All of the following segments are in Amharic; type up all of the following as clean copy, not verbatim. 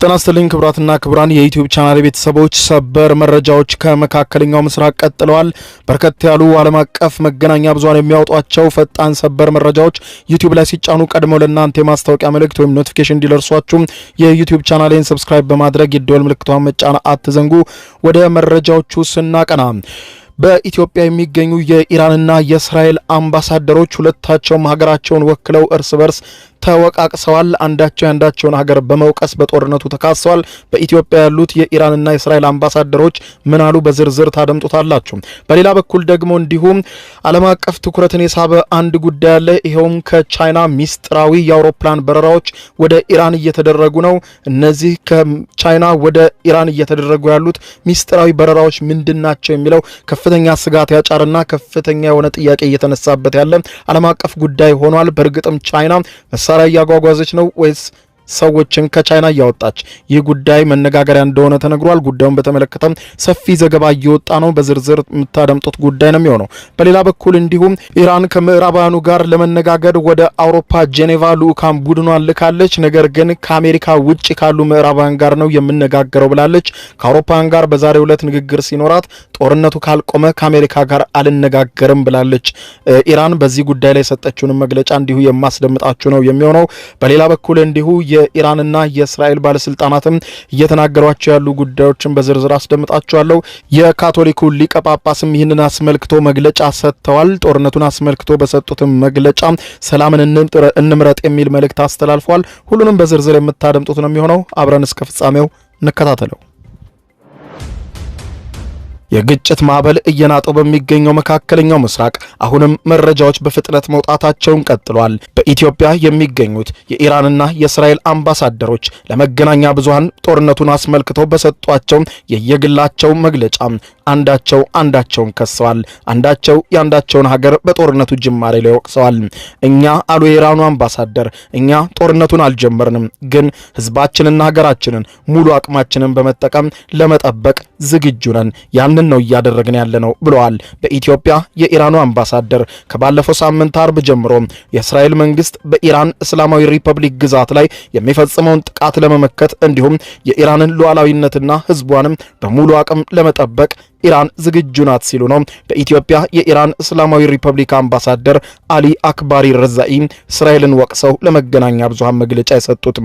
ጤና ይስጥልኝ ክቡራትና ክቡራን የዩቲዩብ ቻናል ቤተሰቦች፣ ሰበር መረጃዎች ከመካከለኛው ምስራቅ ቀጥለዋል። በርከት ያሉ ዓለም አቀፍ መገናኛ ብዙሃን የሚያወጧቸው ፈጣን ሰበር መረጃዎች ዩቲዩብ ላይ ሲጫኑ ቀድመው ለእናንተ የማስታወቂያ መልእክት ወይም notification እንዲደርሷችሁ የዩቲዩብ ቻናሌን subscribe በማድረግ የደወል ምልክቷን መጫን አትዘንጉ። ወደ መረጃዎቹ ስናቀና በኢትዮጵያ የሚገኙ የኢራንና የእስራኤል አምባሳደሮች ሁለታቸውም ሀገራቸውን ወክለው እርስ በርስ ተወቃቅሰዋል። አንዳቸው የአንዳቸውን ሀገር በመውቀስ በጦርነቱ ተካሰዋል። በኢትዮጵያ ያሉት የኢራንና የእስራኤል አምባሳደሮች ምን አሉ? በዝርዝር ታደምጡታላችሁ። በሌላ በኩል ደግሞ እንዲሁም ዓለም አቀፍ ትኩረትን የሳበ አንድ ጉዳይ አለ። ይኸውም ከቻይና ሚስጥራዊ የአውሮፕላን በረራዎች ወደ ኢራን እየተደረጉ ነው። እነዚህ ከቻይና ወደ ኢራን እየተደረጉ ያሉት ሚስጥራዊ በረራዎች ምንድን ናቸው የሚለው ከፍተኛ ስጋት ያጫረና ከፍተኛ የሆነ ጥያቄ እየተነሳበት ያለ ዓለም አቀፍ ጉዳይ ሆኗል። በእርግጥም ቻይና መሳሪያ እያጓጓዘች ነው ወይስ ሰዎችን ከቻይና እያወጣች? ይህ ጉዳይ መነጋገሪያ እንደሆነ ተነግሯል። ጉዳዩን በተመለከተ ሰፊ ዘገባ እየወጣ ነው። በዝርዝር የምታደምጡት ጉዳይ ነው የሚሆነው። በሌላ በኩል እንዲሁም ኢራን ከምዕራባውያኑ ጋር ለመነጋገር ወደ አውሮፓ ጄኔቫ ልዑካን ቡድኗን ልካለች። ነገር ግን ከአሜሪካ ውጭ ካሉ ምዕራባውያን ጋር ነው የምነጋገረው ብላለች። ከአውሮፓውያን ጋር በዛሬው ዕለት ንግግር ሲኖራት ጦርነቱ ካልቆመ ከአሜሪካ ጋር አልነጋገርም ብላለች። ኢራን በዚህ ጉዳይ ላይ የሰጠችውን መግለጫ እንዲሁ የማስደምጣችሁ ነው የሚሆነው። በሌላ በኩል እንዲሁ የኢራንና የእስራኤል ባለስልጣናትም እየተናገሯቸው ያሉ ጉዳዮችን በዝርዝር አስደምጣችኋለሁ። የካቶሊኩ ሊቀ ጳጳስም ይህንን አስመልክቶ መግለጫ ሰጥተዋል። ጦርነቱን አስመልክቶ በሰጡትም መግለጫ ሰላምን እንምረጥ የሚል መልእክት አስተላልፈዋል። ሁሉንም በዝርዝር የምታደምጡት ነው የሚሆነው። አብረን እስከ ፍጻሜው እንከታተለው። የግጭት ማዕበል እየናጠው በሚገኘው መካከለኛው ምስራቅ አሁንም መረጃዎች በፍጥነት መውጣታቸውን ቀጥሏል። በኢትዮጵያ የሚገኙት የኢራንና የእስራኤል አምባሳደሮች ለመገናኛ ብዙሃን ጦርነቱን አስመልክቶ በሰጧቸው የየግላቸው መግለጫ አንዳቸው አንዳቸውን ከሰዋል። አንዳቸው የአንዳቸውን ሀገር በጦርነቱ ጅማሬ ላይ ወቅሰዋል። እኛ አሉ የኢራኑ አምባሳደር፣ እኛ ጦርነቱን አልጀመርንም፣ ግን ህዝባችንና ሀገራችንን ሙሉ አቅማችንን በመጠቀም ለመጠበቅ ዝግጁ ነን። ያንን ነው እያደረግን ያለ ነው ብለዋል። በኢትዮጵያ የኢራኑ አምባሳደር ከባለፈው ሳምንት አርብ ጀምሮ የእስራኤል መንግስት በኢራን እስላማዊ ሪፐብሊክ ግዛት ላይ የሚፈጽመውን ጥቃት ለመመከት እንዲሁም የኢራንን ሉዓላዊነትና ህዝቧንም በሙሉ አቅም ለመጠበቅ ኢራን ዝግጁ ናት ሲሉ ነው በኢትዮጵያ የኢራን እስላማዊ ሪፐብሊክ አምባሳደር አሊ አክባሪ ረዛኢ እስራኤልን ወቅሰው ለመገናኛ ብዙሃን መግለጫ የሰጡት።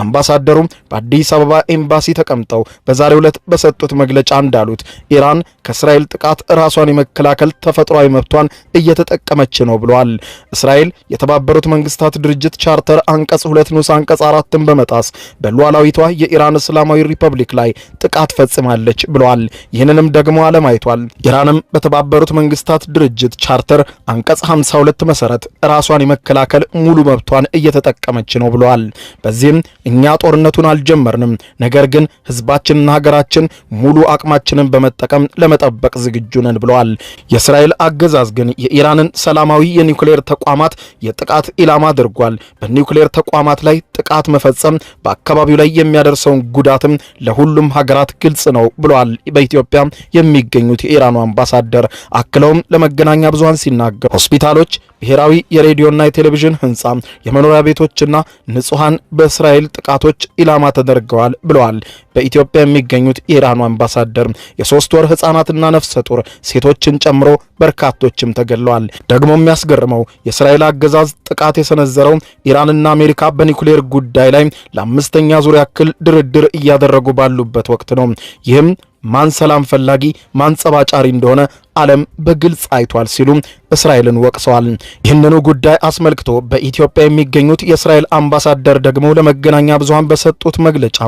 አምባሳደሩ በአዲስ አበባ ኤምባሲ ተቀምጠው በዛሬው ዕለት በሰጡት መግለጫ እንዳሉት ኢራን ከእስራኤል ጥቃት ራሷን የመከላከል ተፈጥሯዊ መብቷን እየተጠቀመች ነው ብለዋል። እስራኤል የተባበሩት መንግስታት ድርጅት ቻርተር አንቀጽ 2 ንዑስ አንቀጽ 4ን በመጣስ በሉዓላዊቷ የኢራን እስላማዊ ሪፐብሊክ ላይ ጥቃት ፈጽማለች ብለዋል። ይህንንም ደግሞ ዓለም አይቷል። ኢራንም በተባበሩት መንግስታት ድርጅት ቻርተር አንቀጽ 52 መሰረት ራሷን የመከላከል ሙሉ መብቷን እየተጠቀመች ነው ብለዋል። በዚህም እኛ ጦርነቱን አልጀመርንም፣ ነገር ግን ህዝባችንና ሀገራችን ሙሉ አቅማችንን በመጠቀም ለመጠበቅ ዝግጁ ነን ብለዋል። የእስራኤል አገዛዝ ግን የኢራንን ሰላማዊ የኒውክሌር ተቋማት የጥቃት ኢላማ አድርጓል። በኒውክሌር ተቋማት ላይ ጥቃት መፈጸም በአካባቢው ላይ የሚያደርሰውን ጉዳትም ለሁሉም ሀገራት ግልጽ ነው ብለዋል። በኢትዮጵያ የሚገኙት የኢራኑ አምባሳደር አክለውም ለመገናኛ ብዙሃን ሲናገሩ ሆስፒታሎች፣ ብሔራዊ የሬዲዮና የቴሌቪዥን ህንጻ፣ የመኖሪያ ቤቶችና ንጹሃን በእስራኤል ጥቃቶች ኢላማ ተደርገዋል ብለዋል። በኢትዮጵያ የሚገኙት የኢራኑ አምባሳደር የ3 ወር ህጻናትና ነፍሰ ጡር ሴቶችን ጨምሮ በርካቶችም ተገድለዋል። ደግሞ የሚያስገርመው የእስራኤል አገዛዝ ጥቃት የሰነዘረው ኢራንና አሜሪካ በኒውክሌር ጉዳይ ላይ ለ5ኛ ዙር ያክል ድርድር እያደረጉ ባሉበት ወቅት ነው። ይህም ማን ሰላም ፈላጊ ማን ጸባጫሪ እንደሆነ ዓለም በግልጽ አይቷል ሲሉ እስራኤልን ወቅሰዋል። ይህንኑ ጉዳይ አስመልክቶ በኢትዮጵያ የሚገኙት የእስራኤል አምባሳደር ደግሞ ለመገናኛ ብዙሃን በሰጡት መግለጫ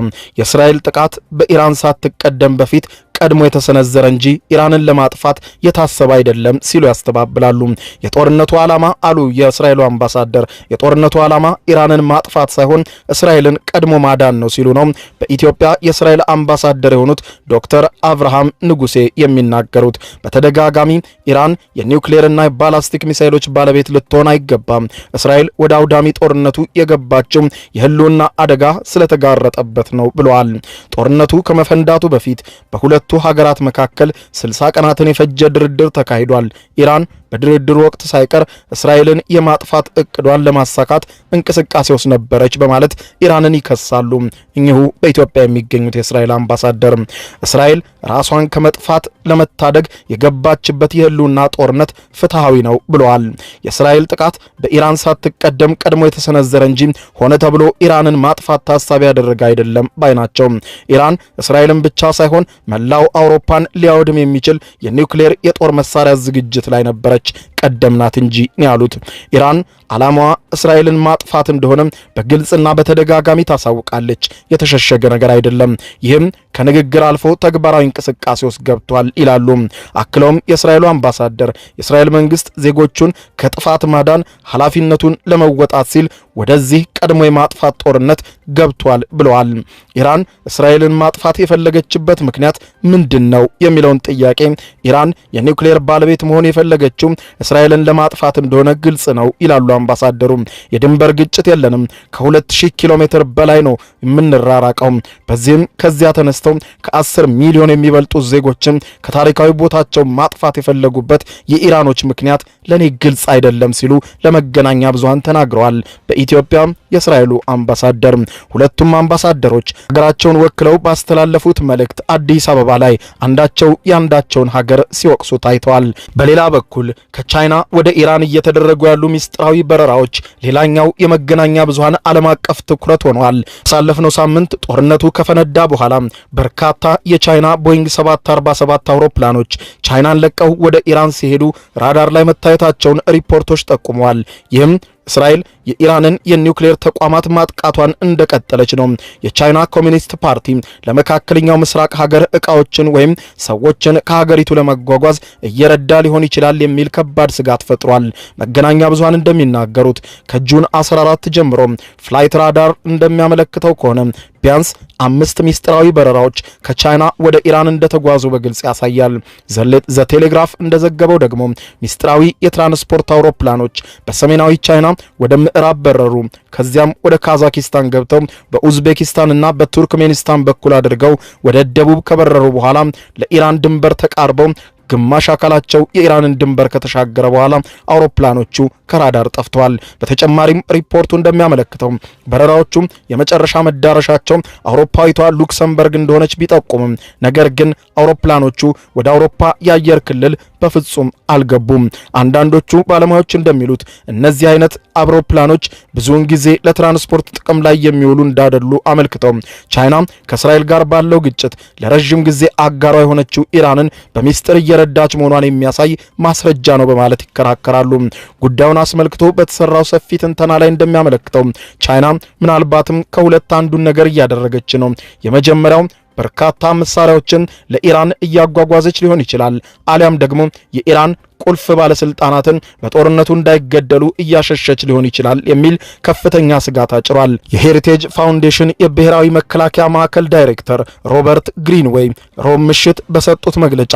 የእስራኤል ጥቃት በኢራን ሳትቀደም በፊት ቀድሞ የተሰነዘረ እንጂ ኢራንን ለማጥፋት የታሰበ አይደለም ሲሉ ያስተባብላሉ። የጦርነቱ ዓላማ አሉ የእስራኤሉ አምባሳደር፣ የጦርነቱ ዓላማ ኢራንን ማጥፋት ሳይሆን እስራኤልን ቀድሞ ማዳን ነው ሲሉ ነው በኢትዮጵያ የእስራኤል አምባሳደር የሆኑት ዶክተር አብርሃም ንጉሴ የሚናገሩት። በተደጋጋሚ ኢራን የኒውክሌርና የባላስቲክ ሚሳይሎች ባለቤት ልትሆን አይገባም፣ እስራኤል ወደ አውዳሚ ጦርነቱ የገባችው የህልውና አደጋ ስለተጋረጠበት ነው ብለዋል። ጦርነቱ ከመፈንዳቱ በፊት በሁለቱ ሀገራት መካከል 60 ቀናትን የፈጀ ድርድር ተካሂዷል። ኢራን በድርድሩ ወቅት ሳይቀር እስራኤልን የማጥፋት እቅዷን ለማሳካት እንቅስቃሴ ውስጥ ነበረች በማለት ኢራንን ይከሳሉ። እኚሁ በኢትዮጵያ የሚገኙት የእስራኤል አምባሳደር እስራኤል ራሷን ከመጥፋት ለመታደግ የገባችበት የህልውና ጦርነት ፍትሃዊ ነው ብለዋል። የእስራኤል ጥቃት በኢራን ሳትቀደም ቀድሞ የተሰነዘረ እንጂ ሆነ ተብሎ ኢራንን ማጥፋት ታሳቢ ያደረገ አይደለም ባይ ናቸው። ኢራን እስራኤልን ብቻ ሳይሆን መላው አውሮፓን ሊያወድም የሚችል የኒውክሌር የጦር መሳሪያ ዝግጅት ላይ ነበረች፣ ቀደምናት እንጂ ነው ያሉት። ኢራን ዓላማዋ እስራኤልን ማጥፋት እንደሆነ በግልጽና በተደጋጋሚ ታሳውቃለች። የተሸሸገ ነገር አይደለም። ይህም ከንግግር አልፎ ተግባራዊ እንቅስቃሴ ውስጥ ገብቷል ይላሉ። አክለውም የእስራኤሉ አምባሳደር የእስራኤል መንግስት ዜጎቹን ከጥፋት ማዳን ኃላፊነቱን ለመወጣት ሲል ወደዚህ ቀድሞ የማጥፋት ጦርነት ገብቷል ብለዋል። ኢራን እስራኤልን ማጥፋት የፈለገችበት ምክንያት ምንድን ነው የሚለውን ጥያቄ ኢራን የኒውክሌር ባለቤት መሆን የፈለገችው እስራኤልን ለማጥፋት እንደሆነ ግልጽ ነው ይላሉ አምባሳደሩ። የድንበር ግጭት የለንም፣ ከ2000 ኪሎ ሜትር በላይ ነው የምንራራቀው። በዚህም ከዚያ ተነስተው ከ10 ሚሊዮን የሚበልጡ ዜጎችን ከታሪካዊ ቦታቸው ማጥፋት የፈለጉበት የኢራኖች ምክንያት ለኔ ግልጽ አይደለም ሲሉ ለመገናኛ ብዙሃን ተናግረዋል። በኢትዮጵያ የእስራኤሉ አምባሳደር ሁለቱም አምባሳደሮች ሀገራቸውን ወክለው ባስተላለፉት መልእክት አዲስ አበባ ላይ አንዳቸው የአንዳቸውን ሀገር ሲወቅሱ ታይተዋል። በሌላ በኩል ከቻይና ወደ ኢራን እየተደረጉ ያሉ ሚስጥራዊ በረራዎች ሌላኛው የመገናኛ ብዙሃን ዓለም አቀፍ ትኩረት ሆነዋል። ባሳለፍነው ሳምንት ጦርነቱ ከፈነዳ በኋላ በርካታ የቻይና ቦይንግ 747 አውሮፕላኖች ቻይናን ለቀው ወደ ኢራን ሲሄዱ ራዳር ላይ መታየታቸውን ሪፖርቶች ጠቁመዋል። ይህም እስራኤል የኢራንን የኒውክሌር ተቋማት ማጥቃቷን እንደቀጠለች ነው። የቻይና ኮሚኒስት ፓርቲ ለመካከለኛው ምስራቅ ሀገር እቃዎችን ወይም ሰዎችን ከሀገሪቱ ለመጓጓዝ እየረዳ ሊሆን ይችላል የሚል ከባድ ስጋት ፈጥሯል። መገናኛ ብዙሃን እንደሚናገሩት ከ June 14 ጀምሮ ፍላይት ራዳር እንደሚያመለክተው ከሆነ ቢያንስ 5 ሚስጥራዊ በረራዎች ከቻይና ወደ ኢራን እንደተጓዙ በግልጽ ያሳያል። ዘ ቴሌግራፍ እንደዘገበው ደግሞ ሚስጥራዊ የትራንስፖርት አውሮፕላኖች በሰሜናዊ ቻይና ወደ ምዕራብ በረሩ። ከዚያም ወደ ካዛኪስታን ገብተው በኡዝቤኪስታንና በቱርክሜኒስታን በኩል አድርገው ወደ ደቡብ ከበረሩ በኋላ ለኢራን ድንበር ተቃርበው ግማሽ አካላቸው የኢራንን ድንበር ከተሻገረ በኋላ አውሮፕላኖቹ ከራዳር ጠፍተዋል። በተጨማሪም ሪፖርቱ እንደሚያመለክተው በረራዎቹ የመጨረሻ መዳረሻቸው አውሮፓዊቷ ሉክሰምበርግ እንደሆነች ቢጠቁምም ነገር ግን አውሮፕላኖቹ ወደ አውሮፓ የአየር ክልል በፍጹም አልገቡም። አንዳንዶቹ ባለሙያዎች እንደሚሉት እነዚህ አይነት አውሮፕላኖች ብዙውን ጊዜ ለትራንስፖርት ጥቅም ላይ የሚውሉ እንዳደሉ አመልክተው ቻይና ከእስራኤል ጋር ባለው ግጭት ለረጅም ጊዜ አጋሯ የሆነችው ኢራንን በሚስጥር እየረዳች መሆኗን የሚያሳይ ማስረጃ ነው በማለት ይከራከራሉ። ጉዳዩን አስመልክቶ በተሰራው ሰፊ ትንተና ላይ እንደሚያመለክተው ቻይና ምናልባትም ከሁለት አንዱን ነገር እያደረገች ነው። የመጀመሪያው በርካታ መሳሪያዎችን ለኢራን እያጓጓዘች ሊሆን ይችላል፣ አሊያም ደግሞ የኢራን ቁልፍ ባለስልጣናትን በጦርነቱ እንዳይገደሉ እያሸሸች ሊሆን ይችላል የሚል ከፍተኛ ስጋት አጭሯል። የሄሪቴጅ ፋውንዴሽን የብሔራዊ መከላከያ ማዕከል ዳይሬክተር ሮበርት ግሪንዌይ ሮብ ምሽት በሰጡት መግለጫ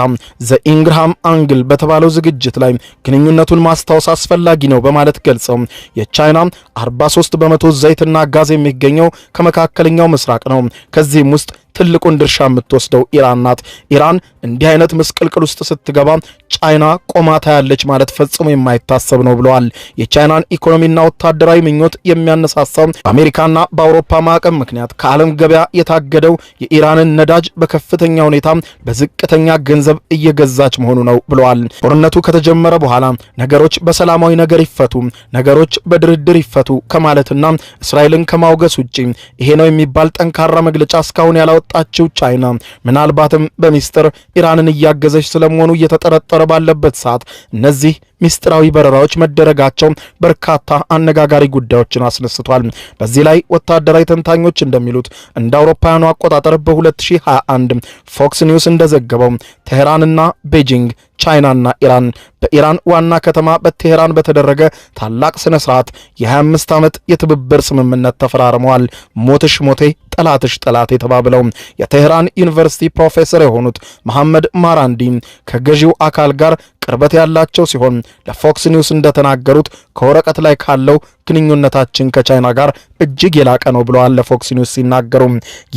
The Ingraham Angle በተባለው ዝግጅት ላይ ግንኙነቱን ማስታወስ አስፈላጊ ነው በማለት ገልጸው የቻይና 43% ዘይትና ጋዝ የሚገኘው ከመካከለኛው ምስራቅ ነው። ከዚህም ውስጥ ትልቁን ድርሻ የምትወስደው ኢራን ናት። ኢራን እንዲህ አይነት ምስቅልቅል ውስጥ ስትገባ ቻይና ቆማ ታያለች ማለት ፈጽሞ የማይታሰብ ነው ብለዋል። የቻይናን ኢኮኖሚና ወታደራዊ ምኞት የሚያነሳሳው በአሜሪካና በአውሮፓ ማዕቀብ ምክንያት ከዓለም ገበያ የታገደው የኢራንን ነዳጅ በከፍተኛ ሁኔታ በዝቅተኛ ገንዘብ እየገዛች መሆኑ ነው ብለዋል። ጦርነቱ ከተጀመረ በኋላ ነገሮች በሰላማዊ ነገር ይፈቱ፣ ነገሮች በድርድር ይፈቱ ከማለትና እስራኤልን ከማውገስ ውጪ ይሄ ነው የሚባል ጠንካራ መግለጫ እስካሁን ያላወጣችው ቻይና ምናልባትም በሚስጥር ኢራንን እያገዘች ስለመሆኑ እየተጠረጠረ ባለበት ሰዓት እነዚህ ሚስጥራዊ በረራዎች መደረጋቸው በርካታ አነጋጋሪ ጉዳዮችን አስነስቷል። በዚህ ላይ ወታደራዊ ተንታኞች እንደሚሉት እንደ አውሮፓውያኑ አቆጣጠር በ2021 ፎክስ ኒውስ እንደዘገበው ቴህራንና ቤጂንግ፣ ቻይናና ኢራን በኢራን ዋና ከተማ በቴህራን በተደረገ ታላቅ ስነ ስርዓት የ25 ዓመት የትብብር ስምምነት ተፈራርመዋል። ሞትሽ ሞቴ ጠላትሽ ጠላቴ ተባብለው የቴህራን ዩኒቨርሲቲ ፕሮፌሰር የሆኑት መሐመድ ማራንዲ ከገዢው አካል ጋር ቅርበት ያላቸው ሲሆን ለፎክስ ኒውስ እንደተናገሩት ከወረቀት ላይ ካለው ግንኙነታችን ከቻይና ጋር እጅግ የላቀ ነው ብለዋል። ለፎክስ ኒውስ ሲናገሩ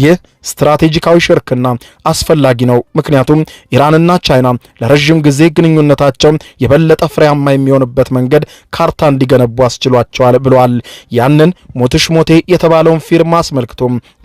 ይህ ስትራቴጂካዊ ሽርክና አስፈላጊ ነው፣ ምክንያቱም ኢራንና ቻይና ለረዥም ጊዜ ግንኙነታቸው የበለጠ ፍሬያማ የሚሆንበት መንገድ ካርታ እንዲገነቡ አስችሏቸዋል ብለዋል። ያንን ሞትሽ ሞቴ የተባለውን ፊርማ አስመልክቶ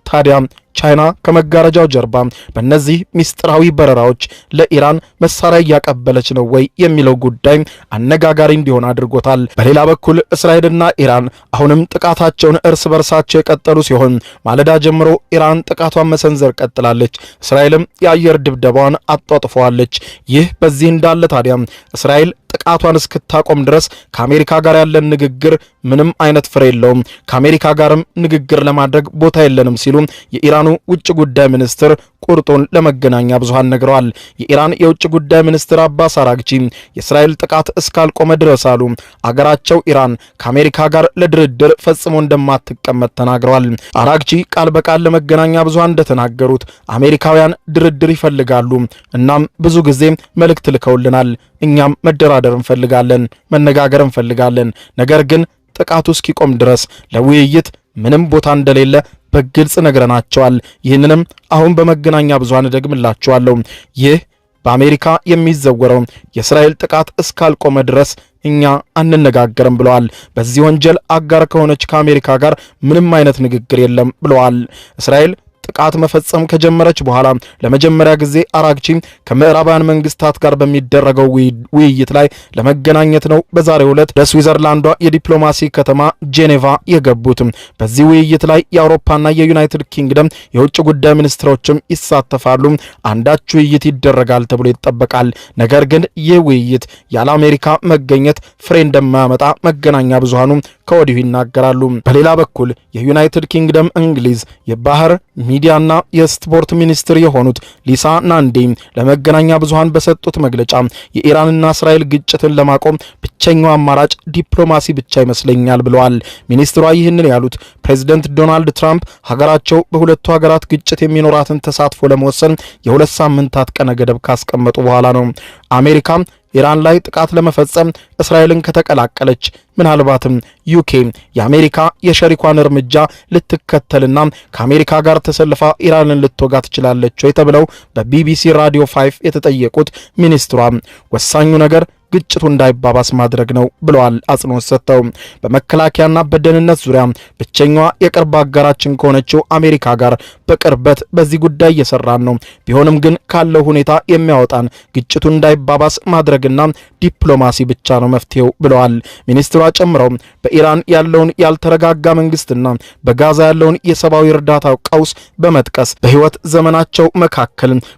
ታዲያ ቻይና ከመጋረጃው ጀርባ በእነዚህ ሚስጥራዊ በረራዎች ለኢራን መሳሪያ እያቀበለች ነው ወይ የሚለው ጉዳይ አነጋጋሪ እንዲሆን አድርጎታል። በሌላ በኩል እስራኤልና ኢራን አሁንም ጥቃታቸውን እርስ በርሳቸው የቀጠሉ ሲሆን ማለዳ ጀምሮ ኢራን ጥቃቷን መሰንዘር ቀጥላለች። እስራኤልም የአየር ድብደባዋን አጧጥፈዋለች። ይህ በዚህ እንዳለ ታዲያ እስራኤል ጥቃቷን እስክታቆም ድረስ ከአሜሪካ ጋር ያለን ንግግር ምንም አይነት ፍሬ የለውም፣ ከአሜሪካ ጋርም ንግግር ለማድረግ ቦታ የለንም ሲሉ የኢራኑ ውጭ ጉዳይ ሚኒስትር ቁርጡን ለመገናኛ ብዙሃን ነግረዋል። የኢራን የውጭ ጉዳይ ሚኒስትር አባስ አራግቺ የእስራኤል ጥቃት እስካልቆመ ድረስ አሉ አገራቸው ኢራን ከአሜሪካ ጋር ለድርድር ፈጽሞ እንደማትቀመጥ ተናግረዋል። አራግቺ ቃል በቃል ለመገናኛ ብዙሃን እንደተናገሩት አሜሪካውያን ድርድር ይፈልጋሉ፣ እናም ብዙ ጊዜ መልእክት ልከውልናል። እኛም መደራደር እንፈልጋለን፣ መነጋገር እንፈልጋለን። ነገር ግን ጥቃቱ እስኪቆም ድረስ ለውይይት ምንም ቦታ እንደሌለ በግልጽ ነግረናቸዋል። ይህንንም አሁን በመገናኛ ብዙሃን እደግምላቸዋለሁ። ይህ በአሜሪካ የሚዘወረው የእስራኤል ጥቃት እስካልቆመ ድረስ እኛ አንነጋገርም ብለዋል። በዚህ ወንጀል አጋር ከሆነች ከአሜሪካ ጋር ምንም አይነት ንግግር የለም ብለዋል። እስራኤል ጥቃት መፈጸም ከጀመረች በኋላ ለመጀመሪያ ጊዜ አራግቺ ከምዕራባውያን መንግስታት ጋር በሚደረገው ውይይት ላይ ለመገናኘት ነው በዛሬው ዕለት ለስዊዘርላንዷ የዲፕሎማሲ ከተማ ጄኔቫ የገቡት። በዚህ ውይይት ላይ የአውሮፓና የዩናይትድ ኪንግደም የውጭ ጉዳይ ሚኒስትሮችም ይሳተፋሉ። አንዳች ውይይት ይደረጋል ተብሎ ይጠበቃል። ነገር ግን ይህ ውይይት ያለ አሜሪካ መገኘት ፍሬ እንደማያመጣ መገናኛ ብዙሃኑ ከወዲሁ ይናገራሉ። በሌላ በኩል የዩናይትድ ኪንግደም እንግሊዝ የባህር ሚዲያና የስፖርት ሚኒስትር የሆኑት ሊሳ ናንዴ ለመገናኛ ብዙሃን በሰጡት መግለጫ የኢራንና እስራኤል ግጭትን ለማቆም ብቸኛው አማራጭ ዲፕሎማሲ ብቻ ይመስለኛል ብለዋል። ሚኒስትሯ ይህንን ያሉት ፕሬዚደንት ዶናልድ ትራምፕ ሀገራቸው በሁለቱ ሀገራት ግጭት የሚኖራትን ተሳትፎ ለመወሰን የ2 ሳምንታት ቀነ ገደብ ካስቀመጡ በኋላ ነው። አሜሪካ ኢራን ላይ ጥቃት ለመፈጸም እስራኤልን ከተቀላቀለች ምናልባትም ዩኬ የአሜሪካ የሸሪኳን እርምጃ ልትከተልና ከአሜሪካ ጋር ተሰልፋ ኢራንን ልትወጋ ትችላለች ወይ ተብለው በቢቢሲ ራዲዮ 5 የተጠየቁት ሚኒስትሯ ወሳኙ ነገር ግጭቱ እንዳይባባስ ማድረግ ነው ብለዋል። አጽንኦት ሰጥተው በመከላከያና በደህንነት ዙሪያ ብቸኛዋ የቅርብ አጋራችን ከሆነችው አሜሪካ ጋር በቅርበት በዚህ ጉዳይ እየሰራን ነው። ቢሆንም ግን ካለው ሁኔታ የሚያወጣን ግጭቱ እንዳይባባስ ማድረግና ዲፕሎማሲ ብቻ ነው መፍትሄው ብለዋል። ሚኒስትሯ ጨምረው በኢራን ያለውን ያልተረጋጋ መንግስትና በጋዛ ያለውን የሰብአዊ እርዳታ ቀውስ በመጥቀስ በህይወት ዘመናቸው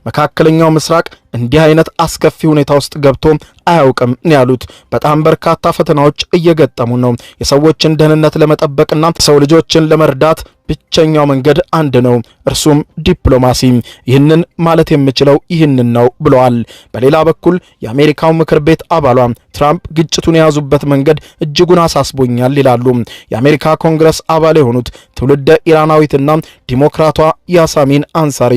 መካከለኛው ምስራቅ እንዲህ አይነት አስከፊ ሁኔታ ውስጥ ገብቶ አያውቅም ነው ያሉት። በጣም በርካታ ፈተናዎች እየገጠሙ ነው። የሰዎችን ደህንነት ለመጠበቅና ሰው ልጆችን ለመርዳት ብቸኛው መንገድ አንድ ነው፣ እርሱም ዲፕሎማሲ። ይህንን ማለት የምችለው ይህንን ነው ብለዋል። በሌላ በኩል የአሜሪካው ምክር ቤት አባሏ ትራምፕ ግጭቱን የያዙበት መንገድ እጅጉን አሳስቦኛል ይላሉ። የአሜሪካ ኮንግረስ አባል የሆኑት ትውልደ ኢራናዊትና ዲሞክራቷ ያሳሚን አንሳሪ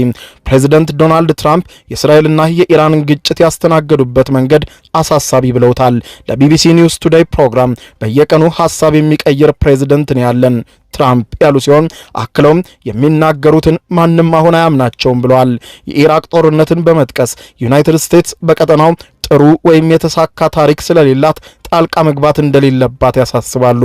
ፕሬዚደንት ዶናልድ ትራምፕ የእስራኤልና የኢራንን ግጭት ያስተናገዱበት መንገድ አሳሳቢ ብለውታል። ለቢቢሲ ኒውስ ቱዴይ ፕሮግራም በየቀኑ ሐሳብ የሚቀይር ፕሬዚደንት ነው ያለን ትራምፕ ያሉ ሲሆን አክለውም የሚናገሩትን ማንም አሁን አያምናቸውም ብለዋል። የኢራቅ ጦርነትን በመጥቀስ ዩናይትድ ስቴትስ በቀጠናው ጥሩ ወይም የተሳካ ታሪክ ስለሌላት ጣልቃ መግባት እንደሌለባት ያሳስባሉ።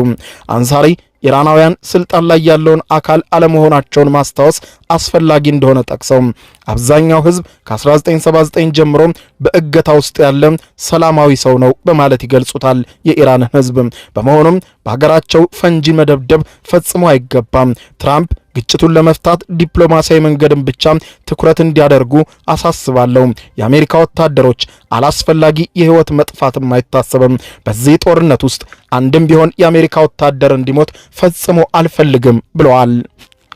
አንሳሪ ኢራናውያን ስልጣን ላይ ያለውን አካል አለመሆናቸውን ማስታወስ አስፈላጊ እንደሆነ ጠቅሰው አብዛኛው ሕዝብ ከ1979 ጀምሮ በእገታ ውስጥ ያለ ሰላማዊ ሰው ነው በማለት ይገልጹታል የኢራን ሕዝብ። በመሆኑም በሀገራቸው ፈንጂ መደብደብ ፈጽሞ አይገባም። ትራምፕ ግጭቱን ለመፍታት ዲፕሎማሲያዊ መንገድን ብቻ ትኩረት እንዲያደርጉ አሳስባለሁ። የአሜሪካ ወታደሮች አላስፈላጊ የህይወት መጥፋትም አይታሰብም። በዚህ ጦርነት ውስጥ አንድም ቢሆን የአሜሪካ ወታደር እንዲሞት ፈጽሞ አልፈልግም ብለዋል።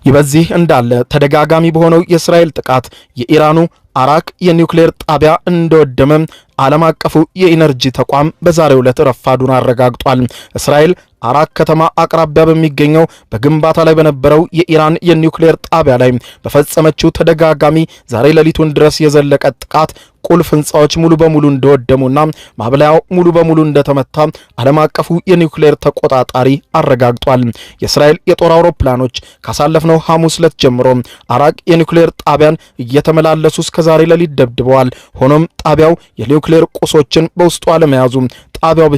ይህ በዚህ እንዳለ ተደጋጋሚ በሆነው የእስራኤል ጥቃት የኢራኑ አራክ የኒውክሌር ጣቢያ እንደወደመ ዓለም አቀፉ የኢነርጂ ተቋም በዛሬው ዕለት ረፋዱን አረጋግጧል። እስራኤል አራክ ከተማ አቅራቢያ በሚገኘው በግንባታ ላይ በነበረው የኢራን የኒውክሌር ጣቢያ ላይ በፈጸመችው ተደጋጋሚ ዛሬ ሌሊቱን ድረስ የዘለቀ ጥቃት ቁልፍ ሕንፃዎች ሙሉ በሙሉ እንደወደሙና ማብላያው ሙሉ በሙሉ እንደተመታ ዓለም አቀፉ የኒውክሌር ተቆጣጣሪ አረጋግጧል። የእስራኤል የጦር አውሮፕላኖች ካሳለፍነው ሐሙስ ዕለት ጀምሮ አራክ የኒውክሌር ጣቢያን እየተመላለሱ እስከ ዛሬ ሌሊት ደብድበዋል። ሆኖም ጣቢያው የኒውክሌር ቁሶችን በውስጡ አለመያዙ ጣቢያው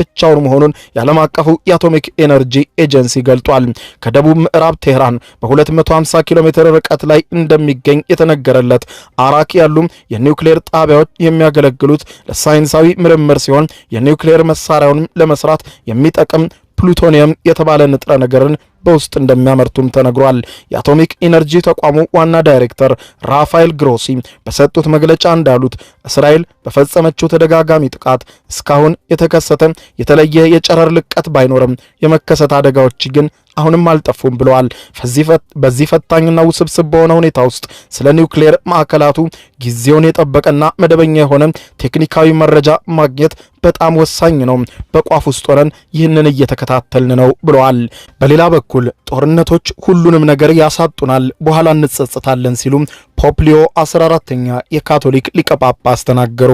ብቻውን መሆኑን የዓለም አቀፉ የአቶሚክ ኤነርጂ ኤጀንሲ ገልጧል። ከደቡብ ምዕራብ ቴህራን በ250 ኪሎ ሜትር ርቀት ላይ እንደሚገኝ የተነገረለት አራክ ያሉ የኒውክሌር ጣቢያዎች የሚያገለግሉት ለሳይንሳዊ ምርምር ሲሆን የኒውክሌር መሳሪያውን ለመስራት የሚጠቅም ፕሉቶኒየም የተባለ ንጥረ ነገርን በውስጥ እንደሚያመርቱም ተነግሯል። የአቶሚክ ኢነርጂ ተቋሙ ዋና ዳይሬክተር ራፋኤል ግሮሲ በሰጡት መግለጫ እንዳሉት እስራኤል በፈጸመችው ተደጋጋሚ ጥቃት እስካሁን የተከሰተ የተለየ የጨረር ልቀት ባይኖርም የመከሰት አደጋዎች ግን አሁንም አልጠፉም ብለዋል። በዚህ ፈታኝና ውስብስብ በሆነ ሁኔታ ውስጥ ስለ ኒውክሌር ማዕከላቱ ጊዜውን የጠበቀና መደበኛ የሆነ ቴክኒካዊ መረጃ ማግኘት በጣም ወሳኝ ነው። በቋፍ ውስጥ ሆነን ይህንን እየተከታተልን ነው ብለዋል። በሌላ በኩል ጦርነቶች ሁሉንም ነገር ያሳጡናል፣ በኋላ እንጸጸታለን ሲሉ ፖፕ ሊዮ 14ኛ የካቶሊክ ሊቀ ጳጳስ ተናገሩ።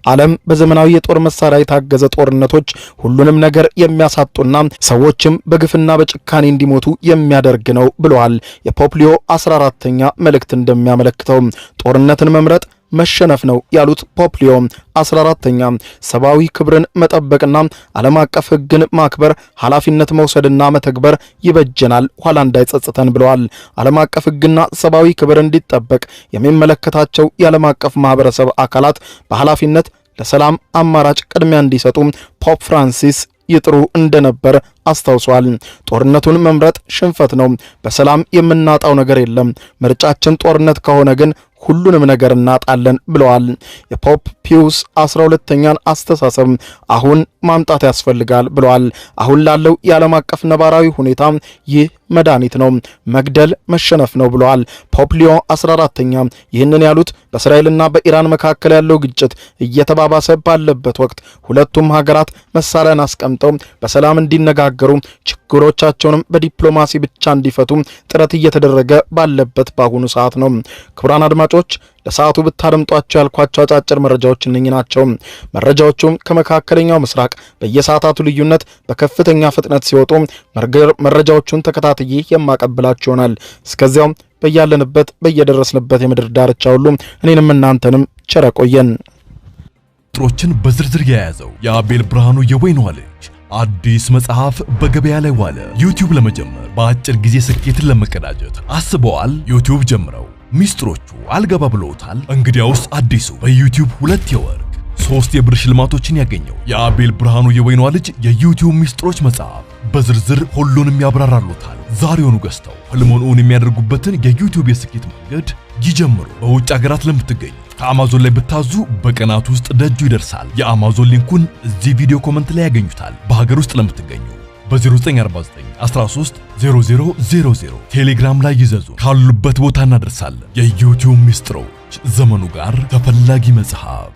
ዓለም በዘመናዊ የጦር መሳሪያ የታገዘ ጦርነቶች ሁሉንም ነገር የሚያሳጡና ሰዎችም በግፍና በጭካኔ እንዲሞቱ የሚያደርግ ነው ብለዋል። የፖፕ ሊዮ 14ኛ መልእክት እንደሚያመለክተው ጦርነትን መምረጥ መሸነፍ ነው ያሉት ፖፕ ሊዮ 14ኛ ሰብአዊ ክብርን መጠበቅና ዓለም አቀፍ ሕግን ማክበር፣ ኃላፊነት መውሰድና መተግበር ይበጀናል፣ ኋላ እንዳይጸጽተን ብለዋል። ዓለም አቀፍ ሕግና ሰብአዊ ክብር እንዲጠበቅ የሚመለከታቸው የዓለም አቀፍ ማህበረሰብ አካላት በኃላፊነት ለሰላም አማራጭ ቅድሚያ እንዲሰጡ ፖፕ ፍራንሲስ ይጥሩ እንደነበር አስታውሷል። ጦርነቱን መምረጥ ሽንፈት ነው። በሰላም የምናጣው ነገር የለም። ምርጫችን ጦርነት ከሆነ ግን ሁሉንም ነገር እናጣለን ብለዋል። የፖፕ ፒውስ 12ኛን አስተሳሰብ አሁን ማምጣት ያስፈልጋል ብለዋል። አሁን ላለው የዓለም አቀፍ ነባራዊ ሁኔታ ይህ መድኃኒት ነው፣ መግደል መሸነፍ ነው ብለዋል። ፖፕ ሊዮ 14ኛ ይህንን ያሉት በእስራኤልና በኢራን መካከል ያለው ግጭት እየተባባሰ ባለበት ወቅት ሁለቱም ሀገራት መሳሪያን አስቀምጠው በሰላም እንዲነጋገሩ ችግሮቻቸውንም በዲፕሎማሲ ብቻ እንዲፈቱ ጥረት እየተደረገ ባለበት በአሁኑ ሰዓት ነው። ክቡራን አድማጮች ለሰዓቱ ብታደምጧቸው ያልኳቸው አጫጭር መረጃዎች እነኚህ ናቸው። መረጃዎቹም ከመካከለኛው ምስራቅ በየሰዓታቱ ልዩነት በከፍተኛ ፍጥነት ሲወጡ መረጃዎቹን ተከታትዬ የማቀብላችሁ ይሆናል። እስከዚያው በያለንበት በየደረስንበት የምድር ዳርቻ ሁሉ እኔንም እናንተንም ቸር ያቆየን። ሚስጥሮችን በዝርዝር የያዘው የአቤል ብርሃኑ የወይኗ ልጅ አዲስ መጽሐፍ በገበያ ላይ ዋለ። ዩቲዩብ ለመጀመር በአጭር ጊዜ ስኬትን ለመቀዳጀት አስበዋል? ዩቲዩብ ጀምረው ሚስጥሮቹ አልገባ ብለውታል? እንግዲያውስ አዲሱ በዩቲዩብ 2 የወርቅ 3 የብር ሽልማቶችን ያገኘው የአቤል ብርሃኑ የወይኗ ልጅ የዩቲዩብ ሚስጥሮች መጽሐፍ በዝርዝር ሁሉንም ያብራራሉታል። ዛሬውኑ ገዝተው ህልሞን እውን የሚያደርጉበትን የዩቲዩብ የስኬት መንገድ ይጀምሩ። በውጭ ሀገራት ለምትገኙ ከአማዞን ላይ ብታዙ በቀናት ውስጥ ደጁ ይደርሳል። የአማዞን link ኡን እዚህ ቪዲዮ comment ላይ ያገኙታል። በሀገር ውስጥ ለምትገኙ በ0949 13 0000 ቴሌግራም ላይ ይዘዙ። ካሉበት ቦታ እናደርሳለን። የዩቲዩብ ሚስጥሮች ዘመኑ ጋር ተፈላጊ መጽሐፍ።